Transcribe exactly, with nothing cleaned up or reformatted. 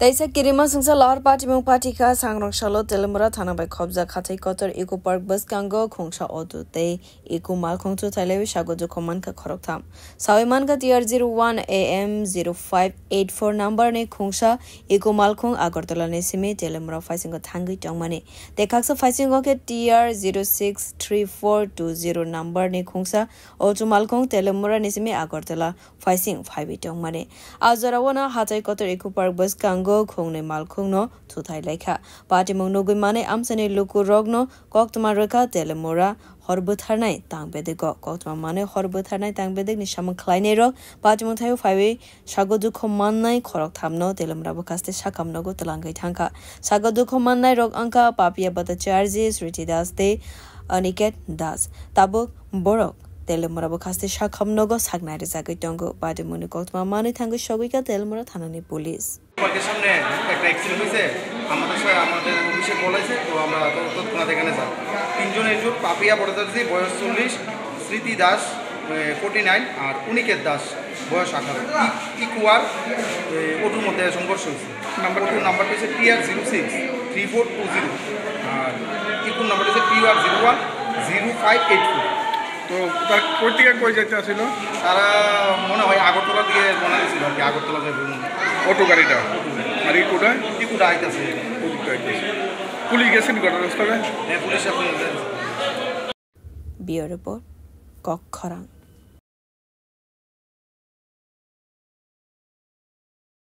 Kaisa kirima sungsa lahar patimung patikha, sangrong salo Telemura thana bai khobjak hathai kotor Eco Park bwskango khungsa auto tei Eco malkhung chuthai laiwi sago dukho mankha khoroktham. Sawi mankha T R zero one A M zero five eight four number ni khungsa Eco malkhung Agartala ni simi Telemura phaisingo thangwi tongmani. Tei khaksa phaisingo khe T R zero six three four two zero number ni khungsa auto malkhung Telemura ni simi Agartala phaising phaiwi tongmani. A jorao no hathai kotor Eco Park bwskango khungnwi malkhung no thuthai laikha. Patimung nugwi manwi amchaini lukurokno koktwma rwkha Telemura hor bwtharnai tang bedego. Koktwma manwi hor bwtharnai tang bedegni samung khlainairok patimung thaio phaiwi sago dukho mannai khorokthamno Telemura bwkhaste sakham nogo twlangwi thangkha. Sago dukho mannairok wngkha Papia Bhattacharjee, Sriti Das tei Aniket Das. Tabuk borok Telemura bwkhaste sakham nogo saknai rwjagwi tongo. Patimungni koktwma manwi thangwi sogwikha Telemura thanani police. পার্কের সামনে একটা অ্যাক্সিডেন্ট হয়েছে। আমাদের সা-, আমাদের অফিসে কল আছে, তো আমরা তো তৎক্ষণাৎ এখানে যাই। তিনজন একজন পাপিয়া ভট্টাচার্য, বয়স চল্লিশ, স্মৃতি দাস, ফোর্টি নাইন, আর অনিকেত দাস, বয়স আঠারো। ই-, ইকুয়ার, এ, অটোর মধ্যে সংঘর্ষ হয়েছে। নাম্বার অটোর নাম্বারটা হচ্ছে T R zero six three four two zero, আর ইকুর নাম্বার হচ্ছে T R zero one zero five eight four। তো তার কই থেকে কই যাইতে আসিল? তারা মনে হয় আগরতলা দিয়ে রওনা দিয়েছিল আর কি, আগরতলা যাবে। অটো গাড়িটা? আর ইকুটা? ইকুটা আইতাছে। ইকুটা আইতাছে। পুলিশ গেছেন ঘটনাস্থলে? হ্যাঁ, পুলিশ এখন Bureau Report, Kokkhorang.